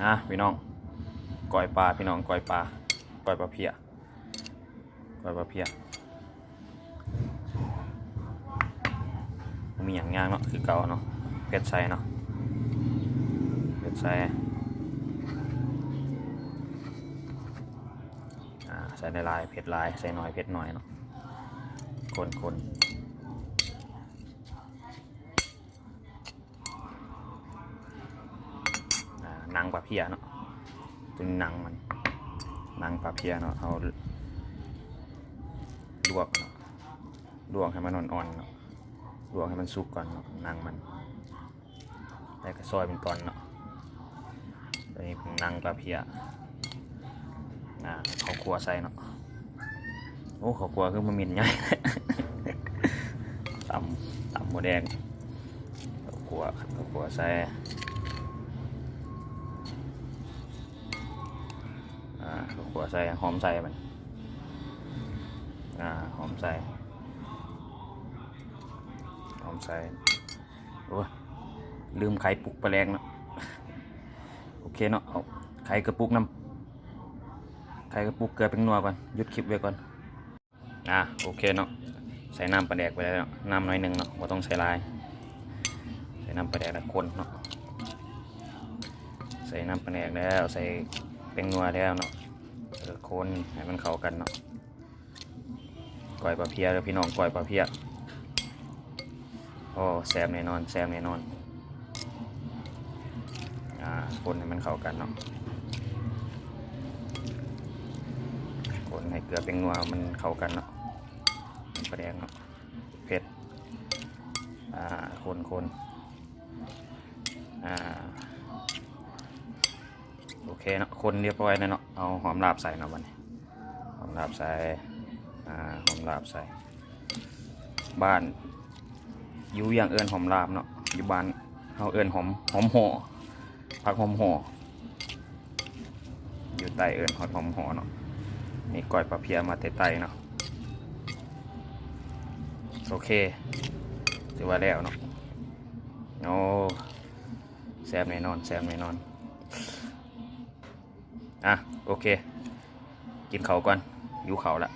ອ່າ ພີ່ນ້ອງ ກ້ອຍປາ ພີ່ນ້ອງ ກ້ອຍປາ ກ້ອຍປາເພຍ ກ້ອຍປາເພຍ ບໍ່ມີຫຍັງຍາກເນາະ ຄືເກົ່າເນາະ ເຜັດໃສ່ເນາະ ເຜັດໃສ່ ອ່າ ໃສ່ຫຼາຍໆ ເຜັດຫຼາຍ ໃສ່ໜ້ອຍ ເຜັດໜ້ອຍເນາະ ຄົນໆ. ອ່າ ໜັງປາເພຍເນາະ ຕົວນີ້ໜັງມັນ ໜັງປາເພຍເນາະ ເຮົາລວກເນາະ ລວກໃຫ້ມັນອ່ອນໆເນາະ ລວກໃຫ້ມັນສຸກກ່ອນເນາະ ໜັງມັນ ແລ້ວກໍຊອຍເປັນຕອນເນາະ ຕົວນີ້ໜັງປາເພຍ ອ່າ ເຂົ້າຂົ້ວໃສ່ເນາະ ໂອ້ ເຂົ້າຂົ້ວຄືມັນເໝັນໃຫຍ່ ຕຳ ຕຳໝູແດງ ເຂົ້າຂົ້ວ ເຂົ້າຂົ້ວໃສ່ ອ່າ ເຂົ້າຂົ້ວໃສ່ ຫອມໃສ່ບັດນີ້ ອ່າ ຫອມໃສ່ ຫອມໃສ່ ໂອ້ຍ ລືມໄຂປຸກປາແດກເນາະ ໂອເຄເນາະ ເອົາໄຂກະປຸກນຳ ໄຂກະປຸກເກືອແປ້ງນົວກ່ອນ ຢຸດຄລິບໄວ້ກ່ອນ ອ່າ ໂອເຄເນາະ ໃສ່ນ້ຳປາແດກໄປແລ້ວເນາະ ນ້ຳໜ້ອຍໜຶ່ງເນາະ ບໍ່ຕ້ອງໃສ່ຫຼາຍ ໃສ່ນ້ຳປາແດກແລ້ວຄົນເນາະ ໃສ່ນ້ຳປາແດກແລ້ວ ໃສ່ແປ້ງນົວແລ້ວເນາະ ເອີ ຄົນໃຫ້ມັນເຂົ້າກັນເນາະ ກ້ອຍປາເພຍເດີພີ່ນ້ອງ ກ້ອຍປາເພຍ ໂອ້ ແຊບແນ່ນອນ ແຊບແນ່ນອນ ອ່າ ຄົນໃຫ້ມັນເຂົ້າກັນເນາະ ຄົນໃຫ້ເກືອແປ້ງນົວມັນເຂົ້າກັນເນາະ ປາແດກເນາະ ເຜັດ ອ່າ ຄົນໆ ອ່າ ໂອເຄເນາະ ຄົນຮຽບຮ້ອຍແລ້ວເນາະ ເອົາຫອມລາບໃສ່ເນາະບັດນີ້ ຫອມລາບໃສ່ ອ່າ ຫອມລາບໃສ່ ບ້ານ ຢູ່ວຽງເອີ້ນຫອມລາບເນາະ ຢູ່ບ້ານເຮົາເອີ້ນຫອມ ຫອມຫໍ່ ຜັກຫອມຫໍ່ ຢູ່ໃຕ້ເອີ້ນຫອມຫໍ່ເນາະ ນີ້ກ້ອຍປາເພຍມາແຕ່ໃຕ້ເນາະ ໂອເຄ ຖືວ່າແລ້ວເນາະ ໂອ້ ແຊບແນ່ນອນ ແຊບແນ່ນອນ ອ່ະ ໂອເຄ ກິນເຂົ້າກ່ອນ ຫິວເຂົ້າລະ